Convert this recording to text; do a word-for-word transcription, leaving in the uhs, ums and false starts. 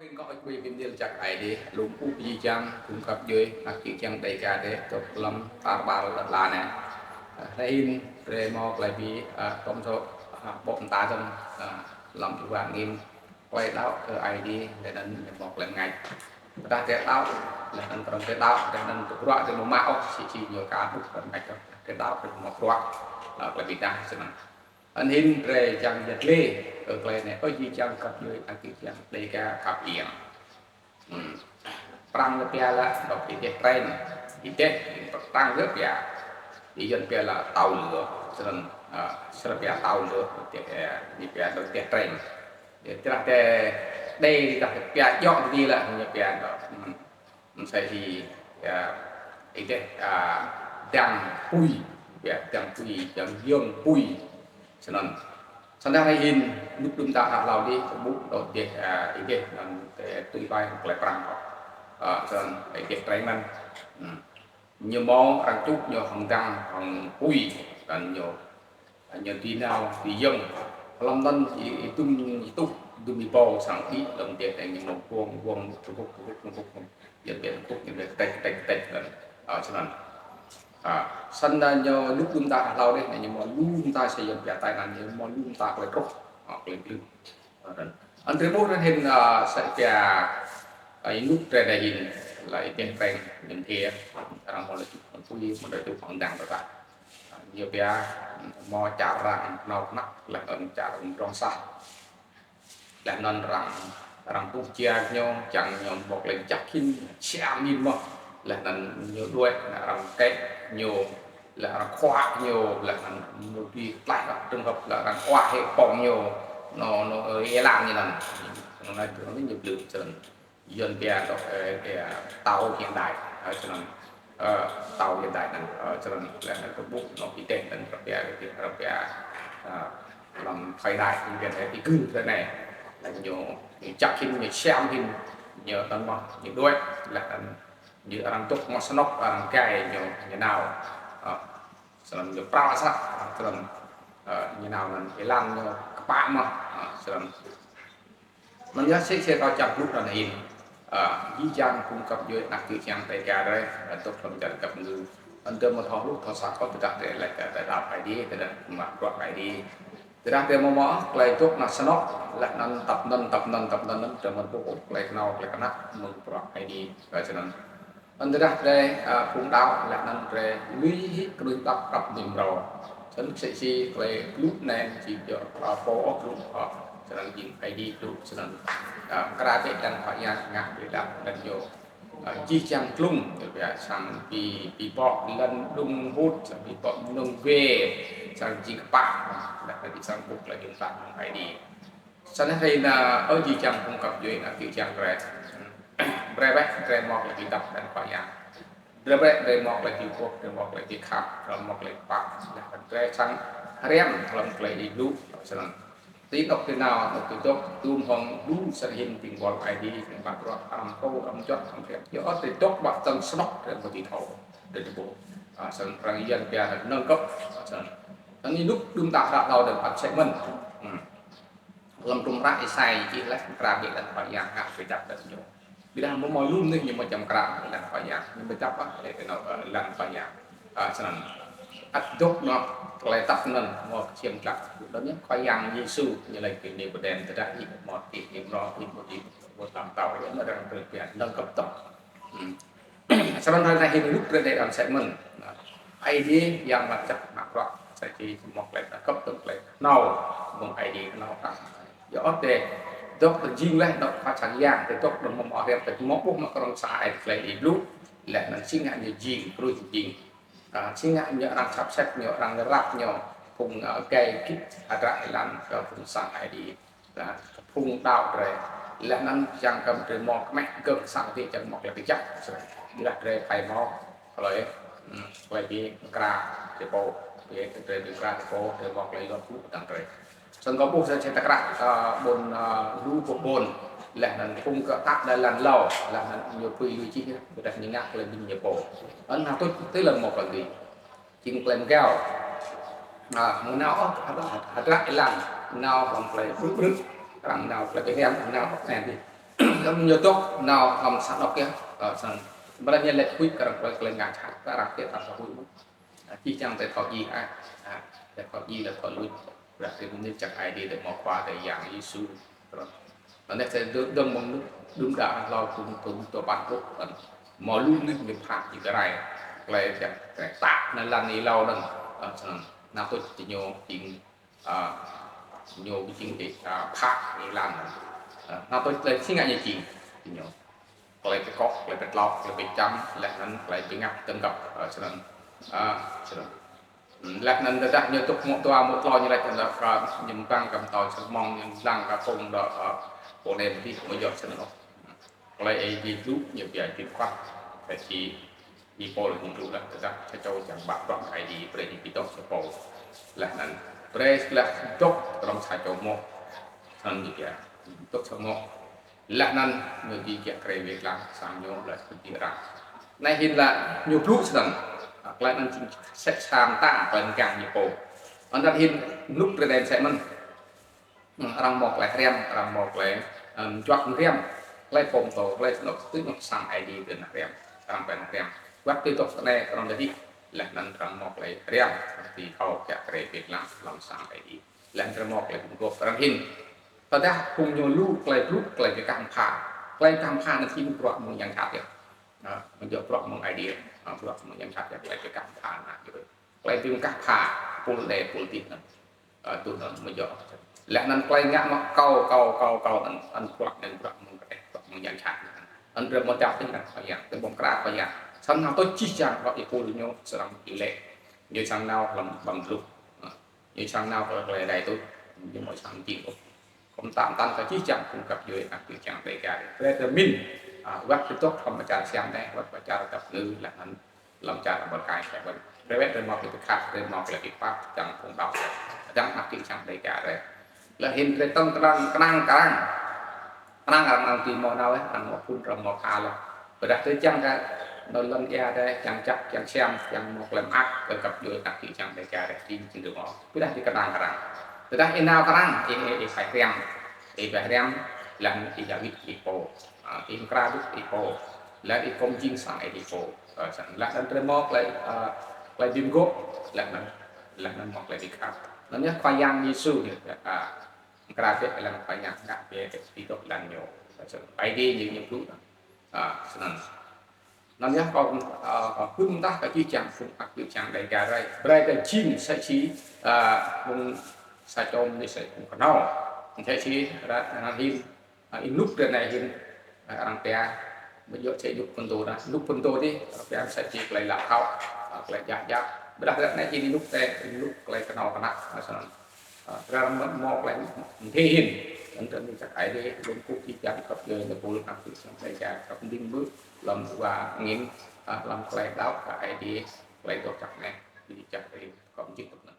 Hĭn kâo ăt bi bi mni lač jăk Aê Diê, lŏ mpŭ jih jang, phung găp djuê, anak čô čiăng Dega drei, dôk hlăm tar ƀar lăn ala anei. Ơ, hruê hĭn, drei mâo klei bi, ơ, tôm sô, ơ, ƀô̆ mta tơm, ơ, hlăm êwa angĭn, klei đăo kơ Aê Diê, leh anăn ñu mâo klei mngač. Tơdah drei đăo, leh anăn kơ drei đăo, leh anăn kơ bruă drei mâo mă ôh, si si ñu ka ƀuh klei mngač ôh. Drei đăo, drei mâo bruă, ơ, klei bi êdah, snăn. Anăn hĭn drei čiăng yăl dliê kơ klei anei, ơ jih jang găp djuê, anak čô čiăng Dega khăp iêng. Hmm. Prăng lĕ pia lĕ, dôk êdeh treng, êdeh, prăng lĕ pia. Êlan pia lĕ tàu lửa, snăn, ơ, snăn pia tàu lửa, êdeh, ơ, ñu pia dôk êdeh treng. Ơ, tơdah drei, drei tơdah pia djŏ dih lĕ, ñu pia dôk, hmm. Msĕ si, ơ, êdeh, ơ, dăng pui, pia dăng pui, dăng yơ̆ng pui. Snăn. Snăn hruê hĭn, ênuk đưm đă hlâo dih, kơ ƀuh dôk êdeh, ơ, êdeh, anăn, ơ, tui bai klei prăng kơ. Ơ, snăn, êdeh treng anăn. Hmm. Ñu mâo arăng čŭk ñu hŏng dăng, hŏng pui, anăn ñu, ñu dưi nao, dưi yơ̆ng. Hlăm anăn ih, ih dŭm, ih tuh, dŭm êbâo sang ih, hlăm êdeh anăn ñu mâo guông, guông, kukuk, kukuk, kukuk, kukuk. Yơh, ƀiă kukuk, yơh, ƀiă ktĕč, ktĕč, ktĕč, anăn. Ơ, snăn. Ơ, snăn anăn ñu ênuk đưm đă hlâo dih, anăn ñu mâo lu mta sa yơ̆ng pia tai anăn, ñu mâo lu mta klei truh, ơ, klei blŭ. Anăn drei ƀuh anăn hĭn, ơ, sa pia, ơ, ênuk drei anei hĭn, leh êdeh treng, ñu thiê, arăng mâo lĕ čŭk hŏng pui, mâo lĕ čŭk hŏng dăng tơdah. Ơ, ñu pia, mâo čar arăng knhâo knhăk, leh anăn čar arăng drŏng sah. Leh anăn arăng, arăng tuh jia ñu, čiăng ñu mâo klei jăk hĭn, siam hĭn mơh. Leh anăn ñu đuĕ, arăng kĕ ñu, leh arăng khuă ñu, leh anăn ñu bi tlaih kơ trường hợp leh arăng khuă hĕ pŏng ñu, nô, nô, ơ, êlan ñu anăn. Anăn ñu blŭ snăn. Yơ̆ng pia dôk, ơ, pia tàu hiện đại, ơ, snăn, ơ, tàu hiện đại anăn, ơ, snăn, leh anăn kơ ƀuh, nô, êdeh anăn, pia, pia, pia, ơ, hlăm thời đại, pia, pia, pia gưl tơ anei. Leh ñu, ñu jăk hĭn, ñu siam hĭn, ñu tăn mơh, ñu đuĕ, leh anăn, ñu arăng dôk mơ̆ng snăk, arăng gai ñu, ñu nao, ơ, snăn ñu pral asăk, snăn, ơ, ñu nao anăn êlan ñu kpă mơh, ơ, snăn. Anăn yơh si, si kâo čiăng blŭ anăn hĭn. Ơ, jih jang phung găp djuê anak čô čiăng Dega drei, ơ, dôk hlăm čar găp ngư. Anăn drei amâo thâo hluh thâo săng ôh tơdah drei lač kơ drei đăo Aê Diê, tơdah mă bruă Aê Diê. Tơdah drei amâo mâo klei dôk na snăk, leh anăn tăp anăn, tăp anăn, tăp anăn, anăn drei amâo ƀuh ôh klei knhâo, klei knhăk, mơ̆ng bruă Aê Diê, ơ, snăn. Anăn tơdah drei, ơ, phung đăo, leh anăn drei lui hĭ knuih đăp kăp mĭn mrâo. Snăn msĕ si klei blŭ anei, si djŏ, ơ, pô ôh blŭ, ơ, snăn jing Aê Diê blŭ, snăn. Ơ, mkra bĕ lăn Khua Yang ngă bi êdah lăn ñu. Ơ, jih jang tlung, ñu pia sang bi, bi bŏ lăn đŭng hŭt, sang bi bŏ mnơ̆ng wê, sang jing kpă, leh anăn bi sang ƀuh klei jing kpă mơ̆ng Aê Diê. Snăn hruê anei, ơ jih jang phung găp djuê anak čô čiăng drei. Brei bĕ, drei mâo klei bi dăp lăn Khua Yang. Brei bĕ, drei mâo klei bi ƀuh, drei mâo klei bi khăp, drei mâo klei kpă. Leh anăn drei srăng hriăm hlăm klei Aê Diê blŭ, snăn. Ti anôk ti nao, anôk ti dôk, tuôm hŏng lu sa hĭn dĭng buăl Aê Diê, dĭng buăl bruă, arăng thâo, arăng juăt, arăng hriăm. Yơh, ti dôk ƀă tơ̆ng snăk, drei mâo ti thâo, drei ti ƀuh. Ơ, snăn arăng yơh pia nâng cấp, ơ, snăn. Anăn ênuk đưm đă hlăk hlâo dơ̆ng ăt sĕ mơ̆n. Hmm. Hlăm hdruôm hră Êsai čih leh mkra bĕ lăn Khua Yang ngă bi dăp lăn ñu. Ƀiădah amâo mâo lu mnuih ñu amâo čiăng mkra lăn Khua Yang, ñu bi dăp ăt leh kơ nao, ơ, lăn Khua Yang. Ơ, snăn. Ăt dôk nao klei tăp anăn mâo ksiêm tlăk. Dơ̆ng ñu Khua Yang Yêsu ñu lač kơ Nikôdem tơdah ih mâo ti ih mrâo ih mâo ti ƀuôn lam tâo, ñu arăng kơ pia nâng cấp tŏk. Hmm. Snăn hruê anei hĭn ênuk drei đei đăm sĕ mơ̆n. Aê Diê Yang Mngăt Jăk mă bruă, sa čô mâo klei đa kăp tơ̆ng klei nao, mơ̆ng Aê Diê nao kăp. Yơh ôh drei, dôk tơ jing leh, dôk kơ sang yang, drei dôk đăm mâo hriăm, drei mâo ƀuh mă krŏng sa ai klei Aê Diê blŭ, leh anăn si ngă ñu jing, kruh jing. Ơ, si ngă ñu arăng săp sĕt, ñu arăng răp, ñu phung, ơ, gai gĭt, hdră êlan, kơ phung sang Aê Diê. Leh phung đăo drei. Leh anăn čiăng kơ drei mâo kmeh gơ̆ng sang ti čiăng mâo klei kjăp. Leh drei phải mâo klei, hmm, klei bi mkra ti pô. Bi drei bi mkra ti pô, drei mâo klei lŏ blŭ dơ̆ng drei. Snăn kâo ƀuh sa čih tơkrah, ơ, ƀuôn, ơ, lu boh ƀuôn. Leh anăn phung kơ tăk đa lăn lâo. Leh anăn ñu pui lu čih, ƀiădah ñu ngă klei ƀĭng ñu pô. Anăn hă tuč ti lăn mâo klei bi. Jing klei mgao. Ơ, mnao ôh, hdră, hdră êlan, mnao hlăm klei brư̆ brư̆, arăng mnao klei bi hriăm, mnao ôh anei dih. Hlăm ñu dôk nao hlăm sa anôk yơh, ơ, snăn. Ƀiădah ñu lač huĭ kơ arăng klei, klei ngă jhat, kơ arăng tiê tăm sa huĭ. Ơ, jih jang drei thâo djiê, ơ, ơ, drei thâo djiê, drei thâo luč. Ƀiădah drei mĭn jăk Aê Diê, drei mâo Khua, drei Yang Yêsu. Anăn drei dơ̆ng, dơ̆ng mơ̆ng đưm đă hlâo kŭm, kŭm dua păn ôh, anăn mâo lu mnuih ñu phă, ñu krai. Klei jăk, klei tă, anăn lăn êlâo anăn, ơ, snăn. Nao tuč ti ñu jing, ơ, ñu jing ti, ơ, phă êlan anăn. Ơ, nao tuč klei si ngă ñu jing ti ñu. Klei bi kŏ, klei bi tlŏ, klei bi čăm, leh anăn klei bi ngă tơngăp, ơ, snăn. Ơ, snăn. Leh anăn tơdah ñu dôk mâo dua mâo tlâo ñu lač tơdah kơ ñu mblang kơ mtao čhơmong, ñu mblang kơ phung dôk, ơ, pô anei mdih mâo djŏ snăn ôh. Klei Aê Diê blŭ ñu bi ai bi kwah. Kơ si Y Pôl ñu blŭ leh tơdah sa čô čiăng ƀă bruă Aê Diê brei ñu bi dôk sa pô. Leh anăn brei leh dôk hlăm sa čô mơh. Snăn ñu bi dôk sa mơh. Leh anăn ñu dôk kiă kriê wĭt lăng sang ñu leh kơ ti arăng. Anei hĭn lač ñu blŭ snăn. Klei anăn jing msĕ sa mta klei mgang ñu pô. Anăn hĭn ênuk drei anei msĕ mơh. Arăng mâo klei hriăm, arăng mâo klei, ơ, mjuăk hriăm. Klei pô mtô, klei snăk, tui anôk sang Aê Diê drei anăn hriăm. Arăng klei hriăm. Wăt tui dôk tinei arăng dôk dih. Leh anăn arăng mâo klei hriăm, ti thâo kiă kriê wĭt lăng hlăm sang Aê Diê. Leh anăn arăng mâo klei bi mguôp arăng hĭn. Tơdah phung ñu lu klei blŭ, klei bi kah mbha. Klei kah mbha anăn jing bruă mơ̆ng yang jhat yơh. Ơ, mâo djŏ bruă mơ̆ng Aê Diê, ơ, bruă mơ̆ng yang jhat yơh, klei bi kah mbha anăn yơh. Klei bi kah mbha, pôl anei, pôl dih anăn. Ơ, tui anăn mâo djŏ. Leh anăn klei ngă mă kâo, kâo, kâo, kâo, anăn, anăn bruă anăn bruă mơ̆ng kđeh, bruă mơ̆ng yang jhat. Anăn drei amâo djăp ôh anăn Khua Yang, drei amâo mkra Khua Yang. Snăn nao tuč jih jang bruă Y Pôl ñu srăng bi lĕ. Ñu srăng nao hlăm ƀăng dluk. Ơ, ñu srăng nao kơ klei êđai tuč. Ñu amâo srăng jing ôh. Kơ mtă mtăn kơ jih jang phung găp djuê anak čư̆ čhiăng Dega. Brei drei mĭn, ơ, wăt bi dôk hlăm čar Siam anei, wăt bi čar găp ngư, leh anăn hlăm čar Amêrika, leh anăn. Brei wăt drei mâo klei bi khăp, drei mâo klei bi pap, čiăng phung đăo. Čiăng anak čư̆ čhiăng Dega drei. Leh hĭn drei tơ̆ng knang, knang kơ arăng. Knang arăng, arăng ti mâo nao, arăng mâo phŭn, arăng mâo kha leh. Ƀiădah drei čiăng kơ nao lăn êa drei, čiăng jăk, čiăng siam, čiăng mâo klei mơak kơ găp djuê anak čư̆ čhiăng Dega drei, ti jing drei mâo. Ƀiădah drei knang kơ arăng. Tơdah ih nao kơ arăng, ih, ih, ih phải hriăm. Ih phải hriăm, leh anăn ih djă wĭt ih pô. Ơ, ih mkra wĭt ih pô. Leh ih kŏm jing sang Aê Diê pô. Ơ, snăn leh anăn drei mâo klei, ơ, klei bi mguôp, leh anăn, leh anăn mâo klei bi khăp. Anăn yơh Khua Yang Yêsu ñu, ơ, mkra wĭt leh anăn Khua Yang ngă wĭt ti dôk lăn ñu. Ơ, snăn Aê Diê ñu, ñu blŭ. Ơ, snăn. Anăn yơh kâo, ơ, kâo hưn mdah kơ jih jang phung anak čư̆ čhiăng Dega drei. Brei drei jing msĕ si, ơ, phung sa čô mnuih sa phung knhâo. Msĕ si ară anei hĭn, ơ, ênuk drei anei hĭn, ơ, arăng pia, amâo djŏ msĕ ênuk phŭn dô anăn. Ênuk phŭn dô dih, arăng pia msĕ si klei lă thâo, ơ, klei djah djah. Ƀiădah ară anei jing ênuk drei, ênuk klei knhâo knhăk, ơ, snăn. Ơ, arăng mâo, mâo klei mdê hĭn. Anăn drei mĭn jăk Aê Diê, lŏ kkuh jih jang găp djuê, ñu pôl anak čư̆ čhiăng Dega, găp mđing mơ̆, hlăm wa angĭn, ơ, hlăm klei đăo kơ Aê Diê, klei dôk jăk anei, jih jang drei, kâo mjing tŭk